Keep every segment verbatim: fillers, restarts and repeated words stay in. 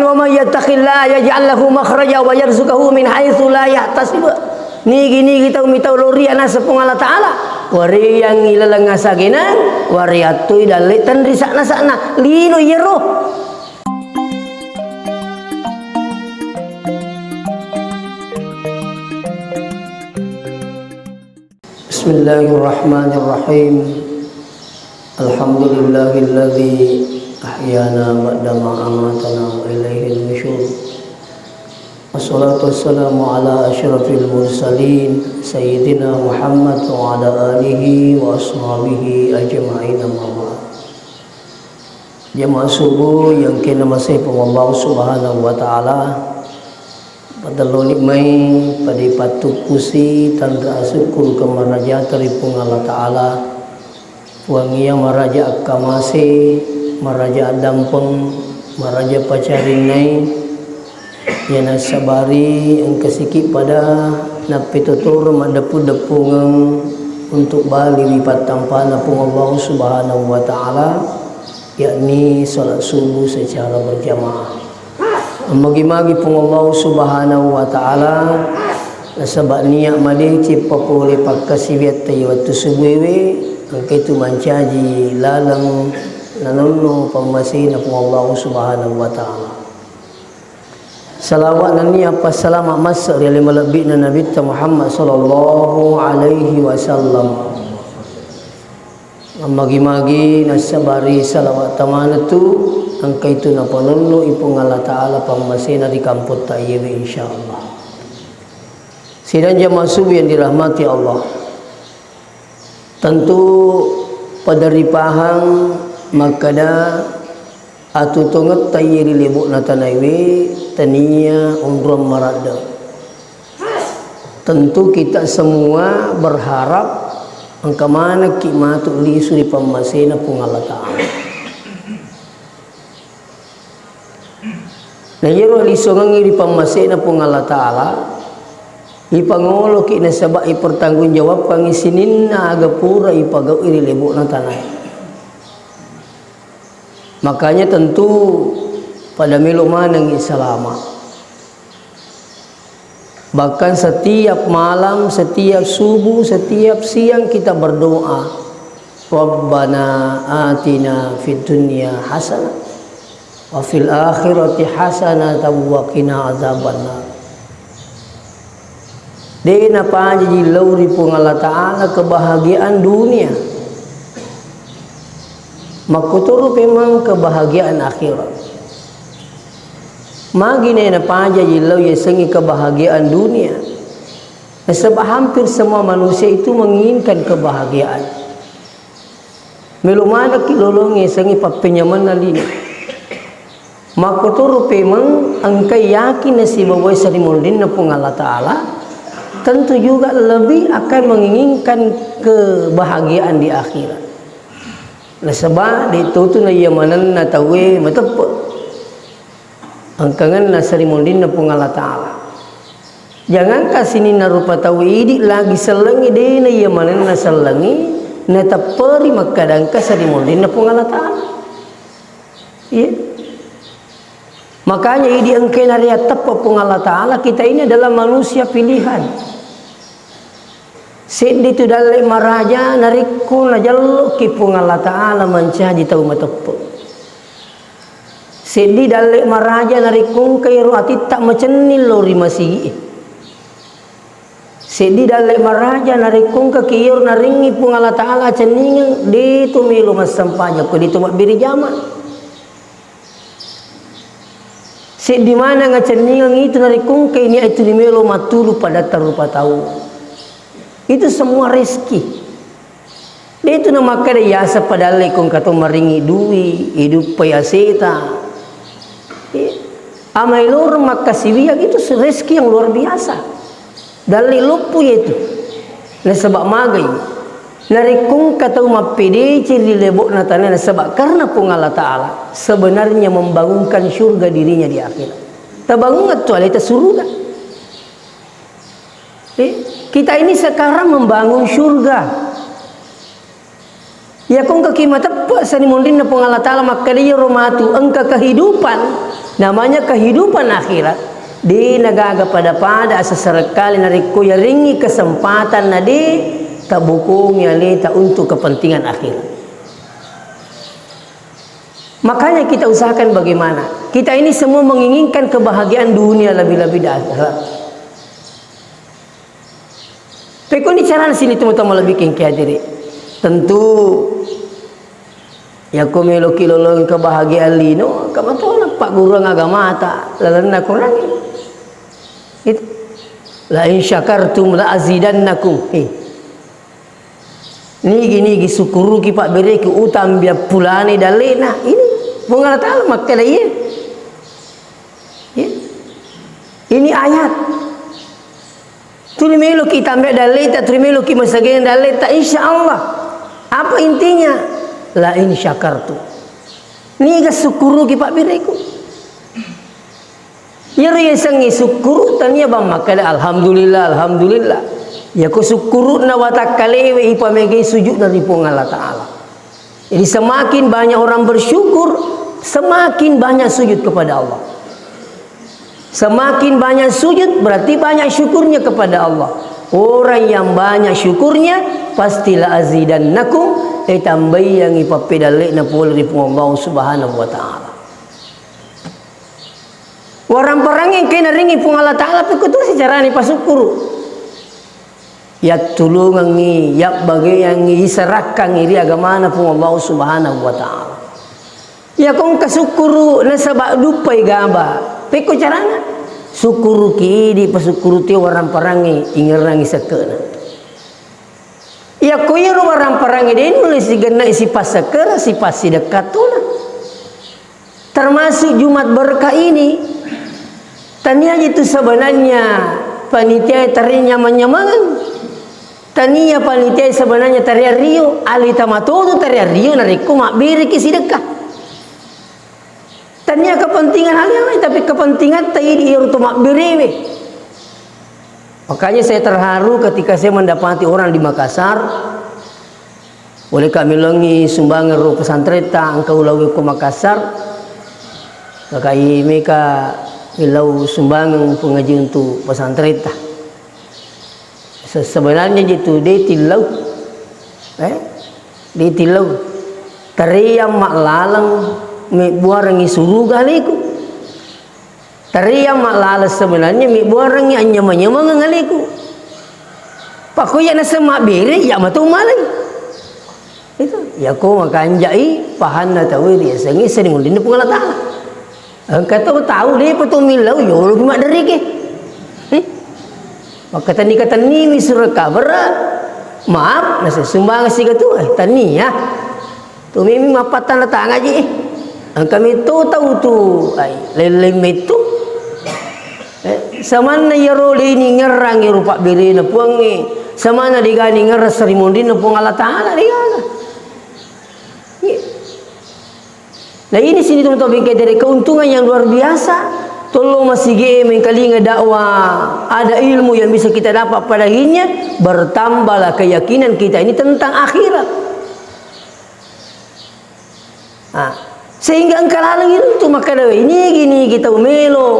Wa may yattaqillaha yaj'al lahu makhraja wa yarzuqhu min haitsu la yahtasib. Nigi-nigi tau mitau lao ri anasa Puang Allah Ta'ala, wareang ilaleng asagenang, wareattoi dalle tenri sakna-sakna. Lino iyaro. Bismillahirrahmanirrahim. Alhamdulillahilladzi ahyana ba'dama amatana wa ilaihin nusyur. Wassalatu wassalamu ala asyrafil mursalin, Sayyidina Muhammad wa ala alihi wa ashabihi ajma'in, amma ba'd. Jamaah subuh yang kena masih Allah Subhanahu wa Ta'ala, patelloni mai pada pattukkusi tanra syukur ke maraja ri Puang Allah Ta'ala. Puang iya maraja akkamase, maraja addampeng, maraja pacarinnai, iya nassabari engka siki pada nappetotoro maddeppu-deppungeng untuk bali ri pattampana Puang Allah Subhanahu wa Ta'ala, yakni salat subuh secara berjamaah. Magi-magi Puang Allah Subhanahu wa Ta'ala, nasaba niat madeceng papole pakkasiwiatta iya wettu subuhewe, engka itu mancaji laleng nanonno pammasena Puang Allah Subhanahu wa Ta'ala. Salawat nennia passalama masse ri ale malebbi'na Nabitta Muhammad sallallahu alaihi wasallam. Magi-magi nassabari salawat tamanettu, engka itu napanonno i Puang Allah Ta'ala pammasena ri kampotta iyewe, insyaallah. Sidang jamaah subuh yang dirahmati Allah. Tentu pada ripahang makkeda atutongetta iye ri lebo'na tanaiwe tania onrong maradde. Tentu kita semua berharap engka manekki matu lisu ri pammasena Puang Allah Ta'ala. Na iyaro lisungengngi ri pammasena Puang Allah Ta'ala, ipangoloki nasaba ipertanggungjawabkangngi sininna aga pura ipagau'i ri lebo'na tanae. Makanya tentu pada melo manengngi salama. Bahkan setiap malam, setiap subuh, setiap siang kita berdoa, "Rabbana atina fid dunya hasanah, wa fil akhirati hasanatan wa qina adzabannar." De napajaji lao ri Puang Allah Ta'ala kebahagiaan dunia. Makkutoro pemeng kebahagiaan akhirat. Magi na napajaji lao yasengnge kebahagiaan dunia? Nasaba hampir semua manusia itu menginginkan kebahagiaan. Melo manekki lolong yasengnge pappenyamenna lino. Makkutoro pemeng engkai yakin nasibawai sarimunrinna Puang Allah Ta'ala, tentu juga lebih akan menginginkan kebahagiaan di akhirat. Nasaba de totu naiya manenna tauwe mateppe. Engkangenna sarimunrinna Puang Allah Ta'ala. Jangankan sininna rupa tau idi lagi sellengngi, de naiya manenna sellengngi, natepperi makkeda engka sarimunrinna Puang Allah Ta'ala. Iya. Makanya idi engkae nariatteppe Puang Allah Ta'ala, kita ini adalah manusia pilihan. Seddi tu dalle maraja narekko najalloki Puang Allah Ta'ala mancaji tau mateppe. Seddi dalle maraja narekko engka iyaro atitta macenning lao ri masigi e. Seddi dalle maraja narekko engka ki iyaro narengngi Puang Allah Ta'ala acenningeng, de to melo massempajang ko de to mabbere jama. Seddi maneng acenningeng itu narekko engka ini itu melo mattulu padatta rupa tau. Itu semua rezeki. De tu namakkeda yaseng padalle ko engka to maringi dui, iduppai aseta. Eh, amaeloreng makkasiwiang itu rezeki yang luar biasa. Dalle loppo itu. Nasaba magai. Narekko engka tau mappedeceng ri lebo'na tanae nasaba karena Puang Allah Ta'ala sebenarnya membangunkan surga dirinya di akhirat. Tabangungan tu aleta suruga. Eh, kita ini sekarang membangun surga. Iya ko engka ki mateppe sarimunrinna Puang Allah Ta'ala makkeda iyaro matu engka kehidupan. Namanya kehidupan akhirat, de' nagaga pada-pada, asesserekkale narekko yarengngi kesempatan na de' tabokongi aleta untuk kepentingan akhirat. Makanya kita usahakan bagaimana. Kita ini semua menginginkan kebahagiaan dunia lebih-lebih di akhirat. Pekoni carana sini teman-teman lebih kengki hadiri. Tentu, yako meloki lolong kebahagiaan lino, kamatona pagguruan agamata, lalenna Quran. Itu. "La in syakartum la azidannakum." Eh. Nigi-nigi sukkuruki pabbereku utang biappulane dallena. Ini Puang Allah Ta'ala makkeda iya. Ya. Ini ayat. Tuli meloki tambah dalleta, tuli meloki masagena dalleta, insya Allah. Apa intinya? "La in syakartum." Niga sukkuruki pabbereku. Iyaro yasengnge sukkuru, tania bang makkeda, "Alhamdulillah, alhamdulillah." Yako sukkuruna watakkalewe ipamegai sujudna ri Puang Allah Ta'ala. Jadi semakin banyak orang bersyukur, semakin banyak sujud kepada Allah. Semakin banyak sujud, berarti banyak syukurnya kepada Allah. Orang yang banyak syukurnya, pasti la azidannakum, eh, tambaiyangi pappedalle'na pole ri Puang Allah Subhanahu wa Ta'ala. Waramparangnge engkae narengngi Puang Allah Ta'ala, pekko tu secarani pasukkuru. Yattulungengngi, yabbageangngi, iserakkangngi ri agamana Puang Allah Subhanahu wa Ta'ala. Yako engka sukkuru nasaba duppai gaba, pekko carana? Sukkuruki idi, pasukkuru tio waramparangnge, ingerrangngi sekke'na. Yako iyaro waramparangnge de' nulle sigennai sipassekkera, sipassidekkattona. Termasuk Jumat Berkah ini, tania itu sebenarnya panitia tari nyamang-nyamangeng. Tania panitia sebenarnya tari rio, alita matodo tari rio narekko mabbereki sidekka. Tania kepentingan hal yang lain, tapi kepentingan tadi iyaro to mabberewe. Makanya saya terharu ketika saya mendapati orang di Makassar, boleh kami longi sumbangan ro pesantren ta engka ulaweko Makassar, maka meka ilau sumbangan pengaji untuk pesantren ta. Se-, sebenarnya itu de' tillau. Eh? De' tillau. Tariang ma'laleng mebbuarengngi suruga aleku. Tariang ma'laleng sebenarnya mebbuarengngi anyamang-nyamangeng aleku. Pakko iya naseng mabbere, iya matu malai. Itu, yako makanjai pahanna tauwe riasengnge sarimunrinna Puang Allah Ta'ala. Engka to tau de'pa to millau, yolopi maddereke. Eh? Makkatenni-katennimi sura kabara, maaf, naseng sumbangan siga tu, eh, tania. Tu mimi mappattana tangaji, eh. Engka metto tau tu, ai, lain-lain metto. Eh, samanna iyaro de' ningerrang iyaro pabberena Puangnge, samanna de'ga ningerrang sarimunrinna Puang Allah Ta'ala, de'gaga. Iya. Nah, ini sini teman-teman bingkai dari keuntungan yang luar biasa. Tolong masih mengkalinga dakwah, ada ilmu yang bisa kita dapat padahina, bertambahlah keyakinan kita ini tentang akhirat. Nah, sehingga engka laleng itu makkeda, "Ini gini kita melo.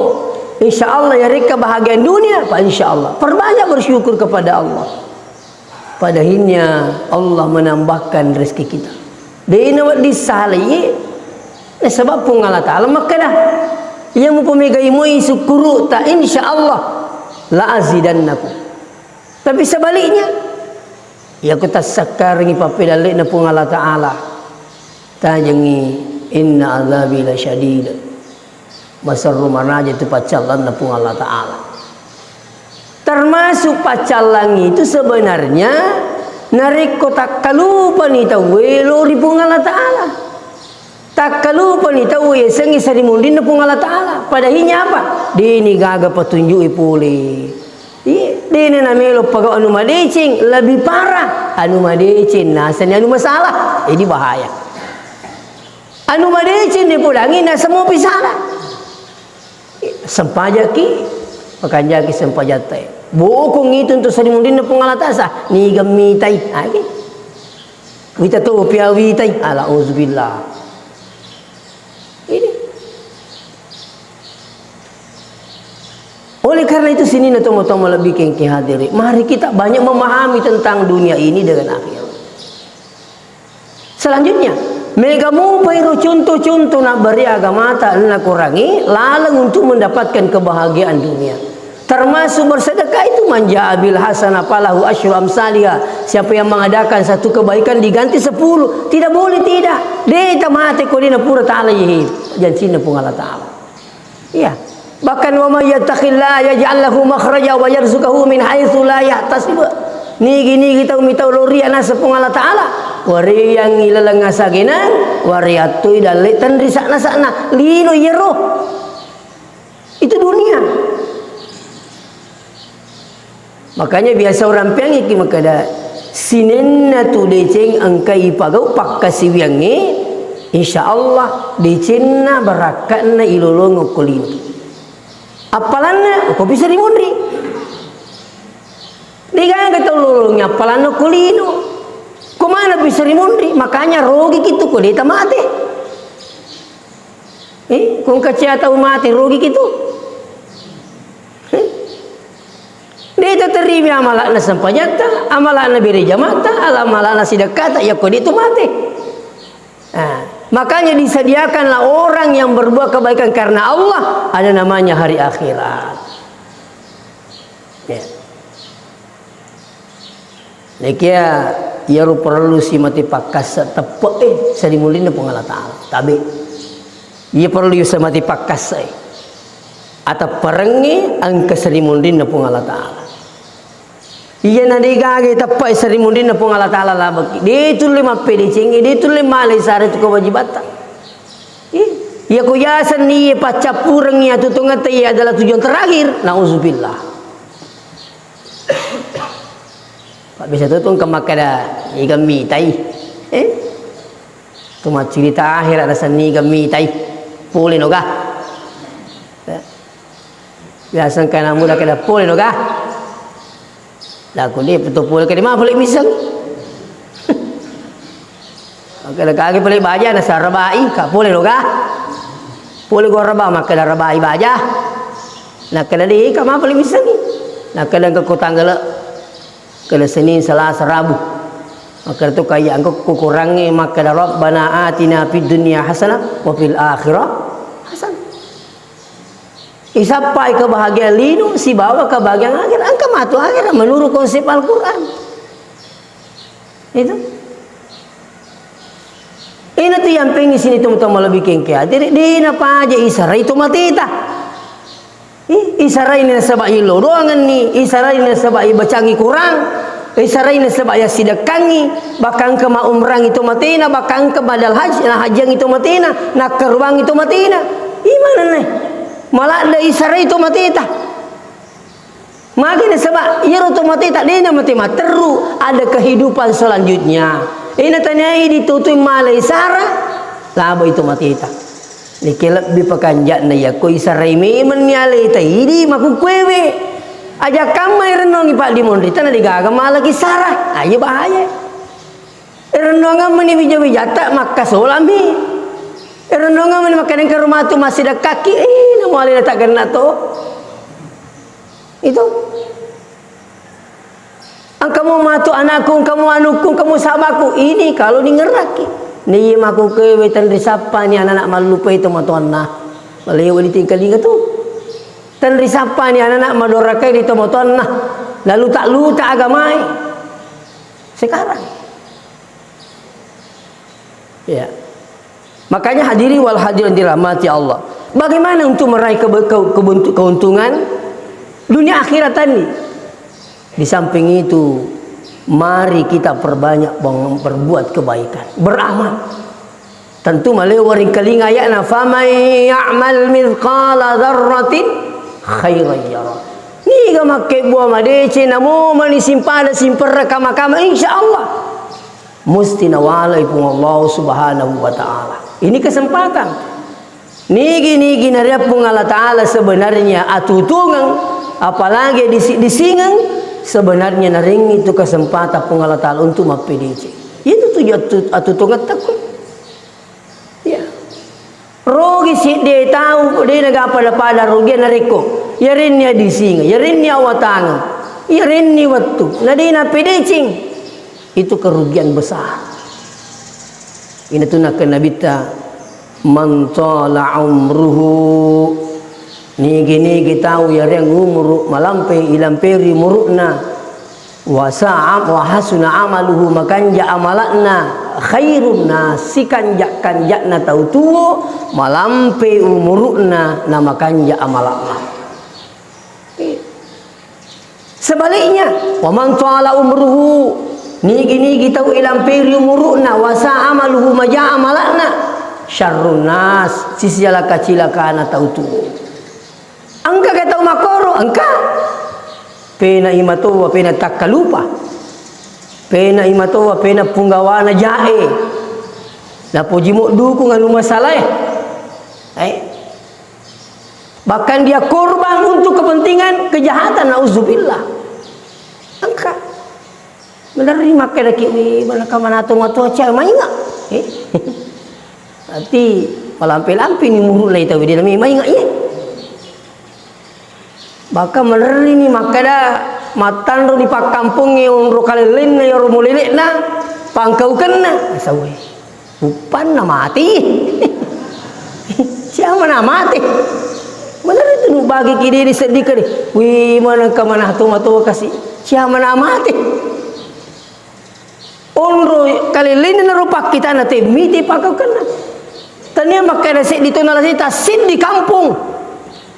Insya Allah ya rekka bahagian dunia, Pak, insya Allah. Perbanyak bersyukur kepada Allah." Padahinnya Allah menambahkan rezeki kita. De'na wedding salai, nasaba Puang Allah Ta'ala makkeda, "Iya mupamegai moi sukkuru ta, insya Allah la azidannakum." Tapi sebaliknya, iya ku tassakkarengi pappedalle'na Puang Allah Ta'ala, tajengi, "Inna azabi lasyadid." Maserru maraja tu paccallanna Puang Allah Ta'ala. Termasuk paccallang itu sebenarnya narekko takkalupani tauwe lao ri Puang Allah Ta'ala. Takkalupani tauwe yasengnge sarimunrinna Puang Allah Ta'ala. Padahinnya apa? De'ni gaga patunju'i pole. Iya, de'na namelo pagau anu madeceng, lebih parah. Anu madeceng, nasani anu masalah. Ini bahaya. Anu madeceng dipodangi, nasemopi sala. Sempajaki, makanjaki sempajatta. Bokong itu untuk sarimunrinna Puang Allah Ta'ala, niga mitai. Agi. Wita to pia witai. Alauzubillah. Ini. Oleh karena itu, sininna tomatoa malebbi kengke hadiri, mari kita banyak memahami tentang dunia ini dengan akhirat. Selanjutnya, mega mupa iro contoh-contoh nabbere agamata nakorangi laleng untuk mendapatkan kebahagiaan dunia. Termasuk bersedekah itu, "Man jaa bil hasanah falahu asyru amsaliha." Siapa yang mengadakan satu kebaikan diganti sepuluh. Tidak boleh tidak. De' tamate ko de' napura taala iye jancinna Puang Allah Taala. Iya. Bahkan, "Wa may yattaqillaha yaj'al lahu makhraja wa yarzuqhu min haitsu la yahtasib." Nigi-nigi tau mitau lao ri naseng Puang Allah Taala, wareang ilaleng asagenang, wareang toi dalle tenri sa'na-sa'na. Lino iyaro. Itu dunia. Makanya biasa orang piangiki makkeda, "Sinenna tu deceng engka ipagau pakkasiwiangnge, insya Allah decenna barakka'na ilolongeng ko lino." Appalanna ko bisa rimunri. Degaga tau lolongi appalanna ko lino. Ko mana bisa rimunri, makanya rogi kitu ko deta mate. Eh, ko engka cia tau mate, rogi kitu. Eh? De' taterimi amala'na sempajatta, amala'na bere jamatta, ala-, amala'na sidekkata, yakko de' tu mate. Nah, makanya disediakanlah orang yang berbuat kebaikan karena Allah, ada namanya hari akhirat. Ya. Nekia iyaro parellu si mate pakkasse teppe'e sarimunrinna Puang Allah Taala. Tabe. Iya parellu si mate pakkasse. Atepperengnge engka sarimunrinna Puang Allah Taala. Iya na degaga teppe'e sarimunrinna Puang Allah Taala labeki. De' tulle mappedecengngi, de' tulle male sare tu kewajibatta. Ih, iya ko yasenni iya paccappurengngi atutungetta iya adalah tujuan terakhir. Nauzubillah. Pak, biasa tu tong makkeda, "Iga mitai." Eh? Tu maccurita akhera nasenni iga mitai. Pole noga. Eh? Biasa engka anak muda keda, "Pole noga." Laku de' peto pole kede mapale miseng. Makkeda kage pale baja nasarabai, ka pole noga. Pole go raba, makkeda rabai baja. Nakkeda de' ka mapale miseng. Nakkeda engka ko tanggala. Kena Senin, Selasa, Rabu. Makkeda to kaya engka ko kurangnge makkeda, "Rabbana atina fid dunya hasanah wa fil akhirah hasanah." Isappai kebahagiaan lino sibawa kebahagiaan akhirat. Engka matu akhirat menurut konsep Al-Quran. Itu. Ina tu yang pengen sini teman-teman lebih kengke. Jadi, de' napaja isarai tomateta. Ih, isarai nasaba' illau doangenni, isarai nasaba' ibacangi Quran, isarai nasaba' yassidekkangi, bahkan engka maumrangi tomatena, bahkan engka madal haji, nahajiangi tomatena, nakkarubangi tomatena. Imanenna. Maladde' isarai tomateta. Magi nasaba' iyaro tomateta de'na mate matteru, ada kehidupan selanjutnya. Ina taniai ditutui malai sara, labai tomateta. Nike lebbi pakanja'na yakko isarai memenni aleta idi makukkuewe. Aja kamma irennongi paddimonrita na degaga malaki sara. Ayo bahaya. Irennongang meni wija-wijatta makkasolami. Irennongang meni makkanengka rumatu massidekka ki. Eh, namo alena taggenna to. Itu. Engka mo matu anakku, engka mo anukku, engka mo sahabatku. Ini kalau ningerraki. Ni maku kewe tenri sappani anak-anak mallupai tomatoanna. Malewa di tingkalinga tu. Tenri sappani anak-anak madorakai di tomatoanna. Lalu tak luta agamai. Sekarang. Ya. Makanya hadirin wal hadirat dirahmati Allah. Bagaimana untuk meraih kebe-, ke-, kebuntu-, keuntungan dunia akhirat tadi? Di samping itu, mari kita perbanyak meng-, berbuat kebaikan, beramal. Tentu malewa ringkalinga ayatna, "Faman ya'mal mithqala dzarratin khairan yarah." Niga makkebbu madeceng namo mani simpada simperra kama-kama, insya Allah. Musti nawalai Puang Allah Subhanahu wa Ta'ala. Ini kesempatan. Nigi-nigi nariak Puang Allah Ta'ala sebenarnya atutungeng, apalagi disi-, disingeng, sebenarnya narengngi itu kesempatan Puang Allah Ta'ala untuk mappedece. Itu tujuan atu-, atutungeng takut. Ya. Rogi sidde tau, de naga pada-pada rogi narekko. Yarenni adisingeng, yarenni awatangeng, yarenni wettu, na de' napedeceng. Itu kerugian besar. Ina tu nakkeda Nabitta, "Man tala umruhu," nigi-nigi tau yareng umuru malampe, ilamperi umuru'na, wa sa'a, wa hasuna amaluhu, makanja amala'na, khairun nas, sikanja-kanja'na tau tuo, malampe umuru'na, na makanja amala'na. Sebaliknya, wa man tala umruhu, nigi-nigi tau ilamperi umuru'na, wa sa'a amaluhu, maja amala'na, syarrun nas, sisialaka-cilakana tau tuo. Engka ke tau makkoro? Engka. Pena imatoa, pena takkalupa. Pena imatoa, pena punggawana jae. Napoji mo dukung anu masalae. Eh. Bahkan dia korban untuk kepentingan kejahatan, nauzubillah. Engka. Bener ni makkeda ki, "Wih, mana kamana to matoa cia mainga." Eh? Berarti malampe-lampe ni muru lai tau dia nami mainga, iya. Bahkan bener ni makkeda mattanro di pakkampongnge onro kalellenna yaro molele'na pangkaukenna. Sawe. Uppanna mate. Siapa na mate? Bener itu nu bagi kide di seddi kede. Wih, mana kamana to matoa kasi. Siapa na mate? Onro kalellenna naro pakkitana te mite pakaukenna. Tania makkeda seddi to nalasi ta seddi kampong.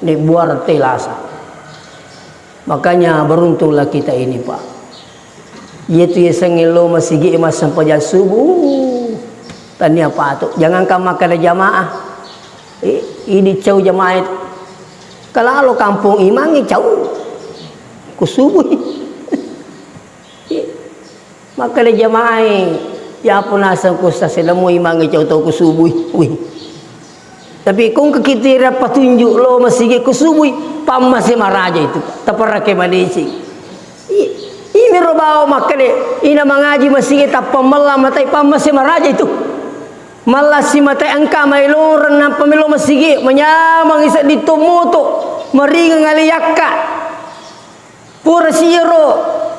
Ne buar telasa. Makanya beruntunglah kita ini, Pak. Iyatu yasengnge lo masigi massempajang subuh. Tania pato. Jangankan makkeda jamaah. Eh, idi cau jamaah itu. Kalalo kampung imangnge cau. Ku subuh. Makkeda jamaah e, "Yapo naseng ku saselemu imangnge cau tau ku subui." Wih. Tapi kong kekitira patunjuk lo masigi ku subui, pammase maraja itu. Taparake madeceng. I-, imiro bawa makkeda, ina mangaji masigi tappa mella matai pammase maraja itu. Mella si matai engka mai loreng nampa melo masigi, manyamang isa di tommoto, maringeng ale yakka. Pura siro,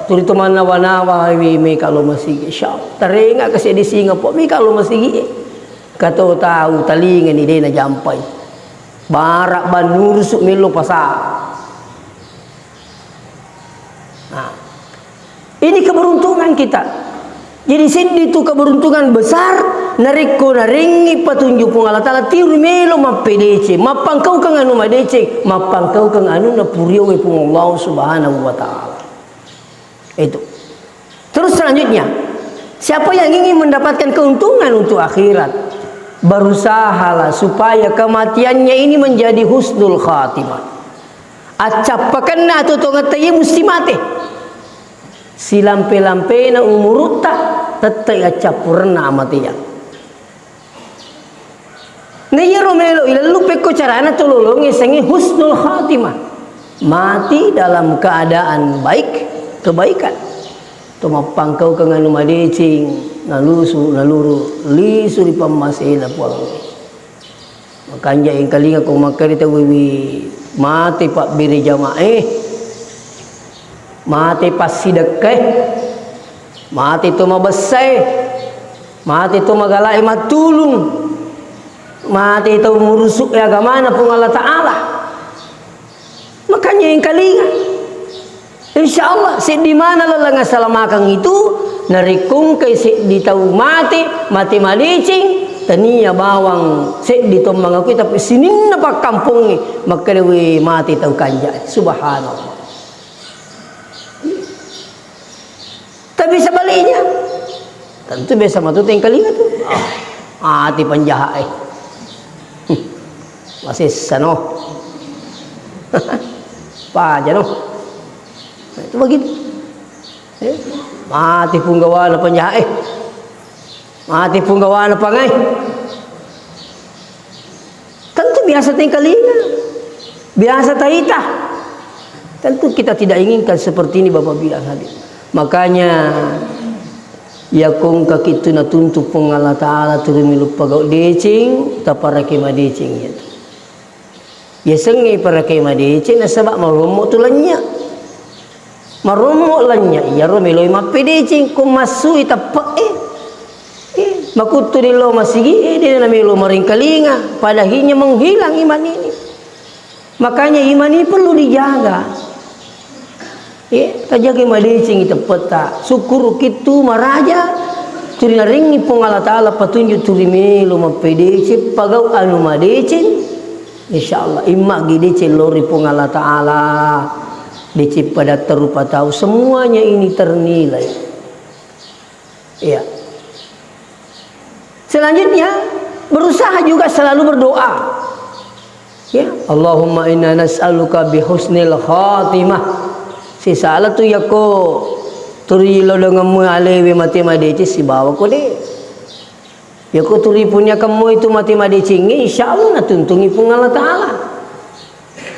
tuli to mannawa-nawa, wi, meka lo masigi, insyaallah. Tarenga kasi di singa po, meka lo masigi. Kato tau, talinga ni dena jampai. Bara bannurusu melo pasar. Nah, ini keberuntungan kita. Jadi seddi tu keberuntungan besar narekko narengngi patunjuk Puang Allah Taala, tiru melo mappedeceng, mappangkaukeng anu madeceng, mappangkaukeng anu napuriowe Puang Allah Subhanahu wa Taala. Itu. Terus selanjutnya, siapa yang ingin mendapatkan keuntungan untuk akhirat, berusahalah supaya kematiannya ini menjadi husnul khatimah. Accappakenna atuo-tuongetta iya musti mate. Silampe-lampena umurutta, tette'i accappurenna amateang. Na iyaro melo ilellu pekko carana tololongnge sengnge husnul khatimah. Mati dalam keadaan baik, kebaikan. To mappangkaukeng anu madeceng, nalusu, naluru, lisu ri pammasena Puang. Makanja engkalinga ko makkeda tauwe, mate pabbere jamae, mate passidekkae, mate to mabessae, mate to magalae mattulung, mate tau murusu'e agamana Puang Allah Taala. Makanya engkalinga. Insya Allah, seddi mana laleng assalamakeng itu, narekko engkai seddi tau mate, mate madeceng, tania bawang seddi to mangakui, tapi sininna pakkampongnge makkeda, "We, mate tau kanja." Subhanallah. Tapi sebaliknya, tentu biasa matu tengkalinga tu. Ah, ati penjahat eh. Hmm. Masih sano. Paja no. Nah, itu begitu. Eh, mati punggawana penjahat eh. Mati punggawana pangai. Tentu biasa tengkalinga, biasa taita. Tentu kita tidak inginkan seperti ini, Bapak Ibu yang hadir. Makanya, yakong kakitu natuntu Puang Allah Taala turu milu pagau deceng, taparake madeceng ya. Yasengnge parakai madeceng nasaba marommo tu lennye. Marommo lennye iyaro meloi mappedeceng ko massui teppe'e. Eh, makuttu ri lo masigi, eh, de namelo maringkalinga. Pada akhirnya menghilang iman ini. Makanya iman ini perlu dijaga. Eh, tajagai madecengi teppetta. Sukkuruki tu maraja, turi narengngi Puang Allah Ta'ala patunjuk turi melo mappedeceng, pagau anu madeceng. Insya Allah, immagi deceng lo ri Puang Allah Ta'ala, deceng padatta rupa tau, semuanya ini ternilai. Iya. Selanjutnya, berusaha juga selalu berdoa. Ya, Allahumma inna nas'aluka bi husnil khatimah. Sisala tu yako turi lodongemmu alewe mate madeceng sibawa ko de. Yako turi punya kemmu itu mate madecengnge, insya Allah natuntungi Puang Allah Ta'ala.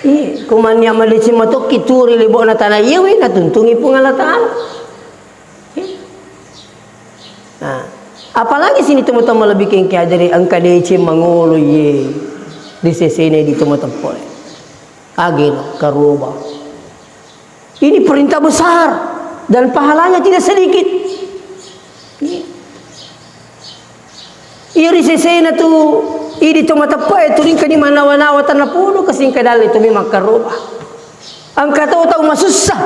Iya, ko mannia madeceng matokki turi lebokna tana iyawe natuntungi Puang Allah Ta'ala. Nah, apalagi sini teman-teman lebih kengke ajari engka deceng mangolo ye di sesena di teman-teman. Ageno karoba. Ini perintah besar dan pahalanya tidak sedikit. Iya ri sesena tu idi to mateppa e turingka di manawa-nawa tanah podo kasingka dalle tu memang karoba. Engka tau tau masussa.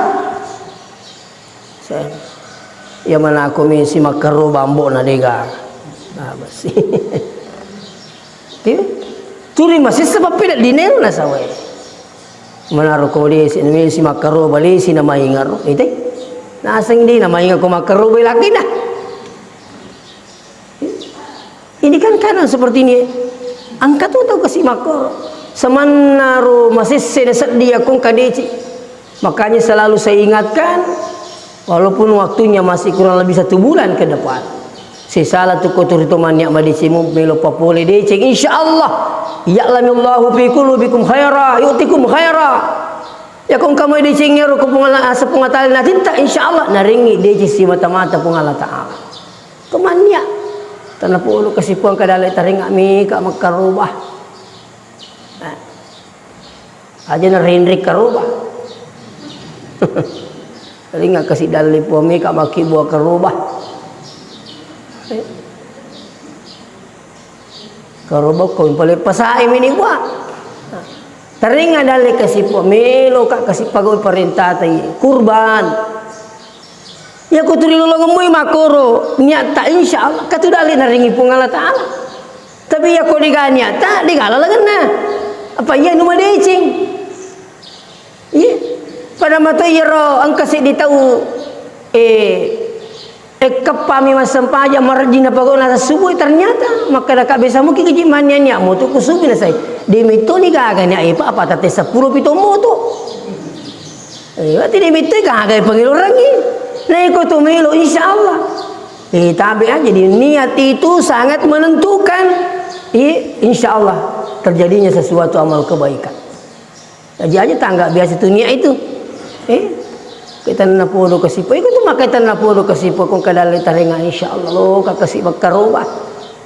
Iya manako mi si makkaroba ambo'na dega. Nah, basi. Oke. Turi masessa pappeda dinero na sawe. Manaro ko lesi, lesi makkaroba lesi na maingaro. Ite. Naseng di na mainga ko makkaroba lakina. Ini kan kadang seperti ini. Engka tu tau kasi makkoro. Samannaro masesse na seddi akong kadeci. Makanya selalu saya ingatkan, walaupun waktunya masih kurang lebih satu bulan ke depan. Sisala tu ko turi to mannia madeceng mu melo papole deceng, insya Allah. Ya'lamillahu fi qulubikum khaira, yu'tikum khaira. Ya kong kamu deceng ero ko Puang Allah, asa Puang Allah Ta'ala natinta, insya Allah narengi deceng si mata-mata Puang Allah Ta'ala. Kemannia. Tanah polo kasi Puang kadalle tarenga mika makkaroba. Nah. Aja na renrek karoba. Ringa kasi dalle Puang meka maki bua karoba. Eh. Karoba ko pale pasai mini bua. Taringa dalle kasi Puang melo ka kasi pagau parentata i kurban. Iya ko turi lolongemmui makkoro niatta, insya Allah katu dalle naringi Puang Allah Ta'ala. Tapi iya ko dega niatta, dega lalengenna. Apa iya nu madeceng? Iya. Pada mato iyaro engka seddi tau, eh, ekkeppami massempajang marejjing napagona subuh, ternyata makkeda ka besa muki keji mannia-nia moto ku subuh nasai. Demittoni gaga nia epa apa tate seppulo pitu moto. Eh, berarti demittoni gaga pengeluarangi. Nah, iko tu melo, insya Allah. Eh, tabe aja di niat itu sangat menentukan. Iya, insya Allah terjadinya sesuatu amal kebaikan. Aja-aja tangga biasa tu niat itu. Eh, kita napodo kasipa. Iko tu maka kita napodo kasipa kong kadalle tarenga, insya Allah lo ka kasi bakkaroba.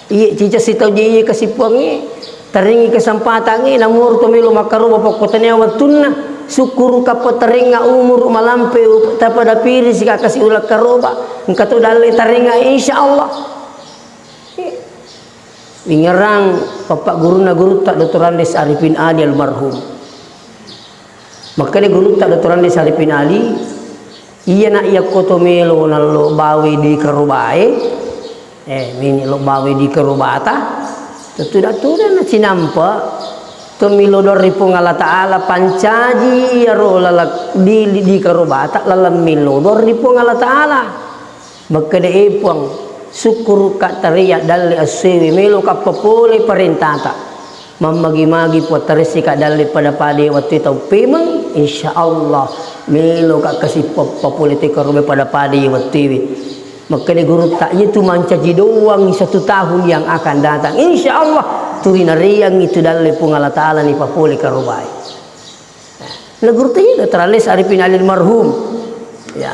Iya, cica sitau je iya kasi Puangnge. Tarengi kesempatangnge, namuru to melo makkaroba pokko tania wettunna. Sukkuru kappa tarenga umuru malampe tapada piri sika kasi ulakkaroba. Engka to dalle tarenga, insya Allah. Ingerang Bapak gurunna gurutta Doktor Andes Arifin Ali almarhum. Makkeda gurutta Doktor Andes Arifin Ali, iya na iya koto melo nallo bawe di karobae, eh, mini lo bawe di karobata, tetu datu na cinampa to milo dori Puang Allah Ta'ala pancaji iyaro lalak di, di karobata laleng milo dori Puang Allah Ta'ala. Makkeda, "E Puang, sukkuruka tareya dalle essewe, meloka papole parentata. Mammagi-magi Puang taressika dalle pada-pada wattue tau pemeng, insya Allah meloka kasi pa-, papole te karobe pada-pada wettuewe." Makkeda gurutta, "Iyatu mancaji doang satu tahun yang akan datang. Insya Allah, tu rinareang itu dalle Puang Allah Ta'ala ni papole karobae." Nah, gurutta iya Doktor Andes Arifin Ali almarhum. Ya,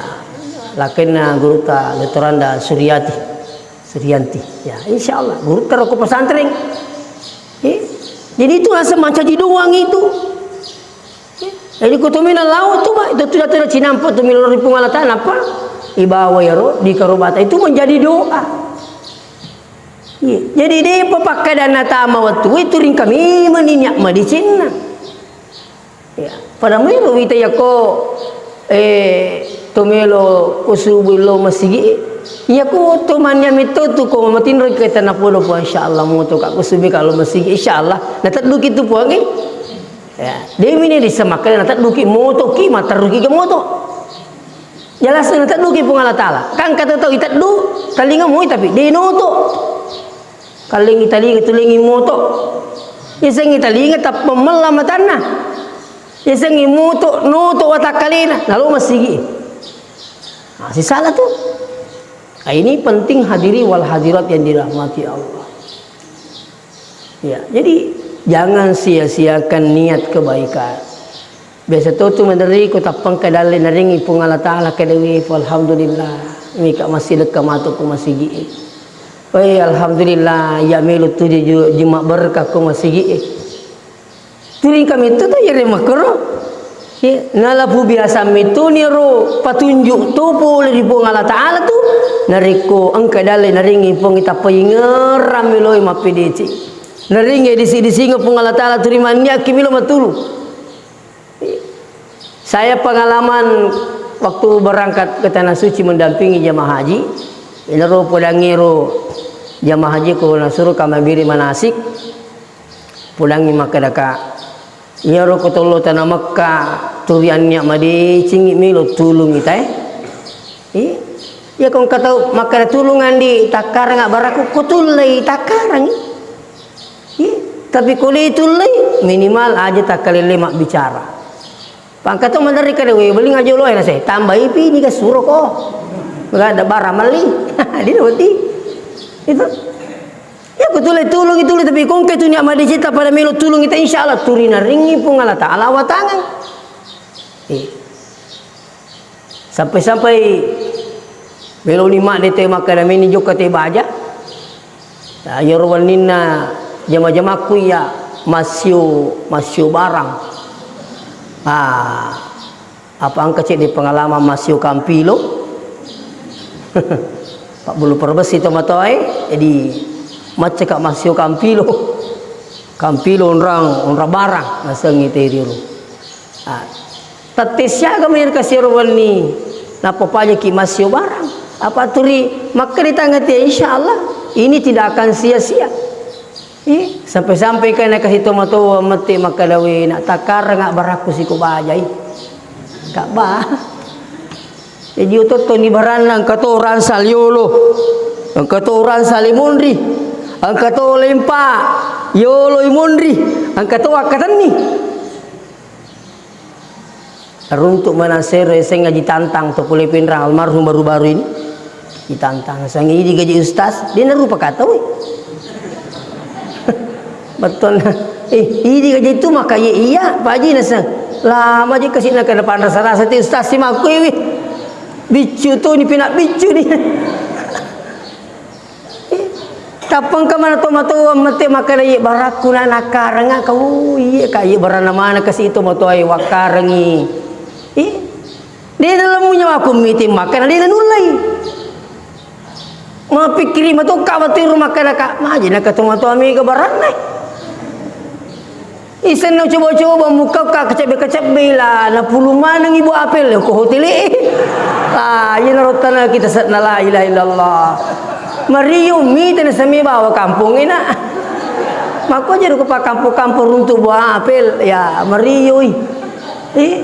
lakenna gurutta Doktor Anda Suryati, Suryanti. Ya, insya Allah gurutta roko pesantren. Eh, jadi itu rasa mancaji doang itu. Jadi, ko tomena lao tu, Pak, itu tu datang cinampa tu melo ri Puang Allah Ta'ala, apa? Ibawa iyaro, dikarobata. Itu menjadi doa. Iya. Jadi, depa pakkadanna tama wettu, itu ringka memang ni niat madecenna. Ya. Pada melo wita yako, eh, to melo ko subuh lo masigi. Yako to mannia metto tu ko matinro kita napodo po, insya Allah moto ka ko subuh kalau masigi, insya Allah. Natedduki tu Puang, eh. Ya, de mini dissemakkeda natedduki, motoki, matteruki ke moto. Jelas natedduki Puang Allah Ta'ala. Kan kata tau iteddu, talinga moi tapi de noto. Kallengi talinga tulengi moto. Yasengi talinga tappa mella matanna. Yasengi moto, noto watakkalena, nalo masigi. Nah, sisala tu. Nah, ini penting hadiri wal hadirat yang dirahmati Allah. Ya, jadi jangan sia-siakan niat kebaikan. Biasa to tu maderri ko tappengka dalle naringi Puang Allah Ta'ala kedewi, alhamdulillah. Mika masih lekka matu ko masigi. Wei, alhamdulillah, ya melo tu ju-, juma berkah ko masigi. Turing kami tu tu yere makro. Ya, nalapu biasa metoni ro patunjuk to pole ri Puang Allah Ta'ala tu, narekko engka dalle naringi Puang tappa ingerang meloi mappedece. Naringi disi-disinga Puang Allah Ta'ala turi manniakki melo matulu. Saya pengalaman waktu berangkat ke Tanah Suci mendampingi jamaah haji, inaro podangiro jamaah haji ko nasuro kamabiri manasik, Pudangngi makkeda, "Kak, iyaro ko tollo tana Mekka, turiannia madecengngi melo tulungi tae." Eh? Iya ko engka tau makkeda, "Tulung andi, takkaranga baraku," ko tullei takkarangi. Eh? Tapi ko de tullei, minimal aja takkalelle mabbicara. Pangka to maderri kada we, beling aja lo ena se, tambahi pi ni ka suro ko. Maka ada barang meli. Dia berarti itu. Ya, ko tulai tulung itu, tapi ko engka tu niat madeceng ta pada melo tulung ita, insya Allah turi naringi Puang Allah Ta'ala watangang. Eh. Sampai-sampai melo ni mak dete makkeda meni jokka te baja. Nah, iyaro wenninna jama-jamakku iya massio, massio barang. Ah. Apa engka cedde pengalaman massio kampilo? Pabbulu perbesi tomatoae, jadi maccaka massio kampilo. Kampilo onrang, onrang barang, nasengngi te riolo. Ah, tette siaga mai ri kasioro wenni, nappa pajaki massio barang. Apa turi makkeda tangati, insya Allah ini tidak akan sia-sia. Ih, sampai-sampai engka nakasi tomatoa mette makkeda, "We, na takkaranga barakku siko bajai." Kabba. Jadi otottoni baranna engka to ransal yolo, engka to ransal i monri, engka to lempa yolo i monri, engka to akkatenni. Runtuk manasero yasengnge Haji Tantang to pole Pinrang almarhum baru-baru ini. Haji Tantang, naseng idi gaji ustaz, de narupa kata we. Betul. Eh, idi gaji itu maka iya, iya, Pak Haji naseng. Lama je kasih nak kena panrasa-rasa ti ustaz si makku iwi. Biccu tu ni pina biccu ni. Tappa engka mana tomatoa mette makkeda, "Iye barakku na nakkarenga kau, iye ka iye baranna mana kasi tomatoa e wakkarengi." Ih, de dalam nyawaku miti makkeda de nanullai. Mapikkiri matokka battiru makkeda ka, "Maji naka tomatoa mega baranna." Isenna coba-coba mukka ka kecebbe-kecebbe la napulu maneng ibu apel ko hotel e. Ah, iyana rottana kita setna la ilaha illallah. Mario mita na sami bawa kampung ina. Makko jadi ko pa kampung-kampung runtuk buah apel ya mario i. Eh,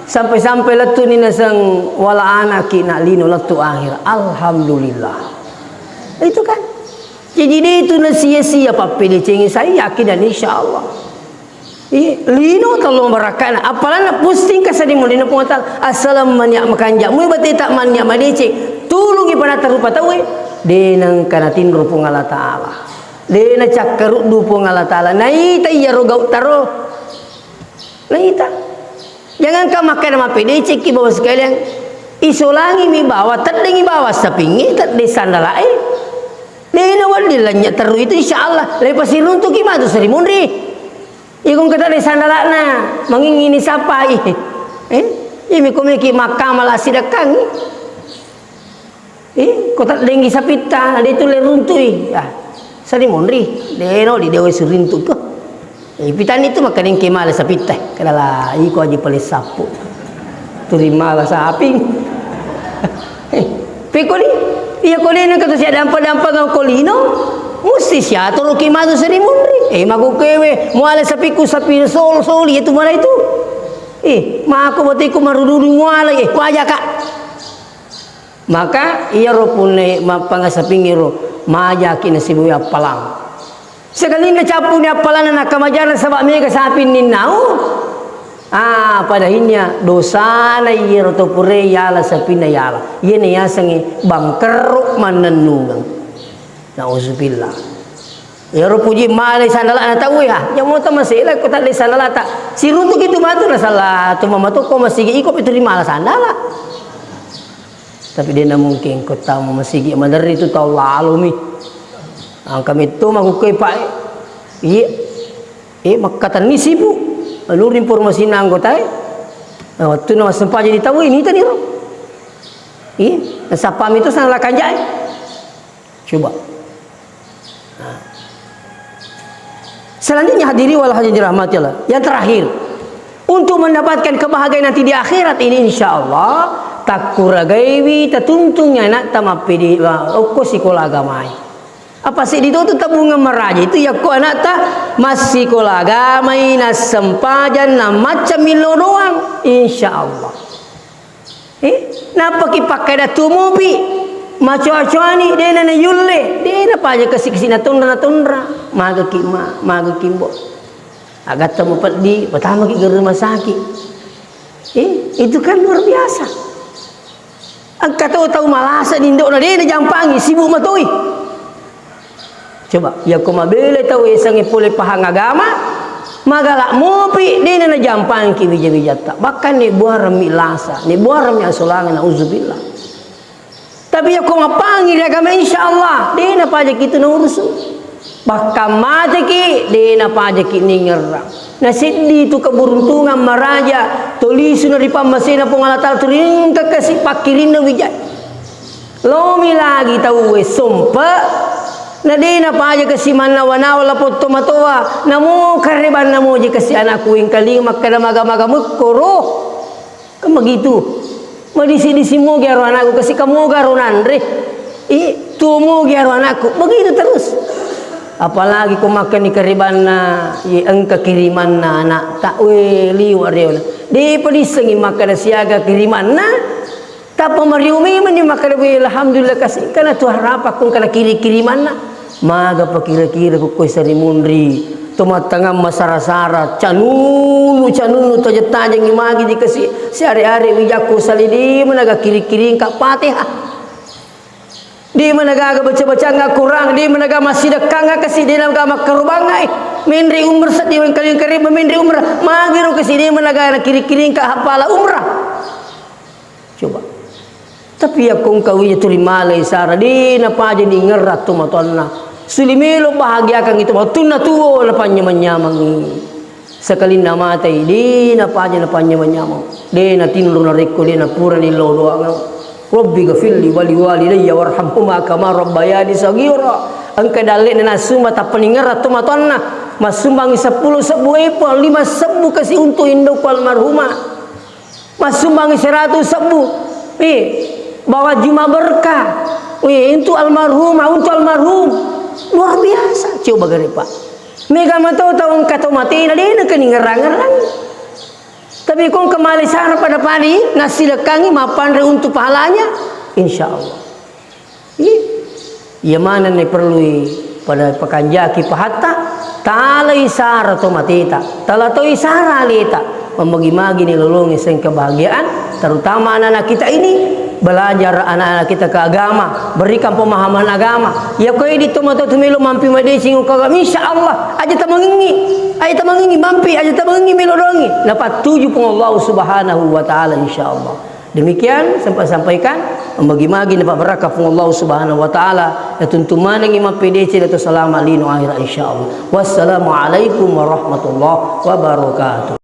sampai-sampai lettu ni naseng wala anaki na lino lettu akhir. Alhamdulillah. Itu kan. Jadi de itu na sia-sia pappedecengi saya yakin dan insya Allah. Iya, lino tello barakkana. Apalagi pusing ka sadi mulina Puang Allah Ta'ala. Assalam mania makanja. Mui bateta mania madeceng. Tulungi pada tarupa tauwe. De nengka natinro Puang Allah Ta'ala. De nacakkaruddu Puang Allah Ta'ala. Naita iyaro gau taro. Naita. Jangankan makkeda mappedecekki bawa sekalian. Isolangi mi bawa, teddengi bawa sapingi, tedde sandalae. De nawedding lennye terru itu insya Allah. Lepa siruntuki matu seri munri. Iko engka tadde sandala'na, mangingngi ni sappai. Eh? Imi ko meki makkamala sidekkangngi. Eh, ko taddengi sapitta, de tu le runtui. Ah, sari monri, de no di dewe surintu ko. Eh, pitani tu makkanengke mala sapitta. Kadala iko aji pale sappu. Turi mala saping. Eh, pekoni, iya ko de nengka tu sia dampa-dampa ko lino, musti siatoroki matu sari monri. Eh, maku kewe, muala sapiku sapi sol-, soli itu mala itu. Eh, mako batiku marudu-udu muala, eh, wajaka. Maka iyaro punna mappangasaping iro, majaki nasibui appalang. Sekalinna cappuni appalanna nakkamajarang saba mega sapi ninnau. Ah, pada hinnya dosana iyaro to pura yala sapinna yala. Iyana yasengnge bangkerro mannennungeng. Nauzubillah. Iyaro puji malai sandala'na tauwe, ha. Jamo ta masela ko tadde sandalata. Siruntuki tu matu nasala tu mamato ko masigi iko pitu ri mala sandala. Tapi de na mungkin ko tau masigi maderri tu tau lalomi. Angka metto makukkue, Pak, e. Iya. Eh, makkatenni sibu. Aluri informasinna anggotae. Nah, wettunna massempajang di tau, ini tadi ro. Iya, nasappa mitu sana lakanjae. Coba. Nah. Selanjutnya, hadirin wal hadirat dirahmati Allah. Yang terakhir, untuk mendapatkan kebahagiaan nanti di akhirat ini, insya Allah, takkuragaiwi tatuntungi anakta mappedi-, okko sikola agamai. Apa seddi to tu tabungan maraja itu yakko anakta massikola agamai, nassempajang, namacca millo doang, insya Allah. Eh, nappaki pakkada tuo mopi, macoa-coani, dena nayulle, dena paja kasi-kasi natonra-natonra, magaki ma, magaki mbo. Agatta mupeddi, patamaki ke rumah sakit. Eh, itu kan luar biasa. Engka to tau malasa ni indo'na, dena jampangi, sibuk matoi. Coba, yakko mabela tau esangnge pole pahang agama, magala mopi, dena najampangki wija-wijatta. Bahkan nebuarang mi lasa, nebuarang mi asolangeng, nauzubillah. Tapi yakko mappangi ri agama, insya Allah, dena pajaki tu naurusu. Bahkan mateki, dena pajaki ningerrang. Naseddi tu keberuntungan maraja, tolisuna ri pammasena Puang Allah Taala, tu ringka kasi pakkirinna wijai. Lomi lagi tauwe sompe, na de napaja kasi mannawa-nawa lapong tomatoa, namo karebanna moje kasi anakku wengkaling makkeda maga-maga mekkoro. Kan begitu. Madisi-disi moge aro anakku kasi kamoga ro nanre. I, tuo moge aro anakku. Begitu terus. Apalagi ko makkani karebanna, ye engka kirimanna anak ta we liwa reona. De padissengi makkeda siaga kirimanna. Tappa mariu memang ni makkeda, "Wé, alhamdulillah, kasi kana tu harapakku kana kiri-kirimanna." Maga pakira-kira ko koe sari munri, to mattangang masara-sara, canunu-canunu, tajeng-tajengi magi dikasi siare-are wijakku sali di managa kiri-kiring ka Fatihah. Di managa baca-bacang Al-Quran, di managa massidekkangnga kasi, di managa makkarubangnga, eh, menre umrah seddi wengkaling kareba menre umrah, magi ro kasi, di managa kiri-kiring ka hapala umrah. Coba. Tapi yakko engka wija tuli malai sara, de napaja ningerra tomatoanna. Suli melo bahagiakan itu, wettunna tuo napanyamang-nyamangi. Sekalinna matai, de napaja napanyamang-nyamang. De natinro narekko, de napurani lao doangang. Rabbi ghafirli wali walidayya warhamhuma kama rabbayani saghira. Engka dalle'na nassumba tappa ningerra tomatoanna. Massumbangi seppulo sebbu, eh, Puang, lima sebbu kasi untuk indokku almarhumah. Massumbangi seratu sebbu. Eh, bawa juma berkah. Eh, untuk almarhumah, untuk almarhum. Luar biasa. Coba gare, Pak. Mega mato tau engka to matena, de na keningerang-ngerang. Tapi ko engka male sara pada padi, nassilekangi mappanre untuk pahalanya, insya Allah. Iya. Iya manenni perlui pada pakanjaki pahatta, talai sara to mateta, tala toi sara aleta, mamagi-magi ni lolongi seng kebahagiaan, terutama anak-anak kita ini, belajar anak-anak kita ke agama, berikan pemahaman agama. Ya ko edi to mato tu melo mampi madeceng ko agama, insya Allah, aja tamangingi, aja tamangingi mampi, aja tamangingi melo dongi. Napattuju Puang Allah Subhanahu wa Ta'ala, insya Allah. Demikian sempat sampaikan. Magi-magi napabbarakka Puang Allah Subhanahu wa Ta'ala, ya tuntu manengi mappedeceng atau salama lino akhirat, insyaallah. Wassalamualaikum warahmatullahi wabarakatuh.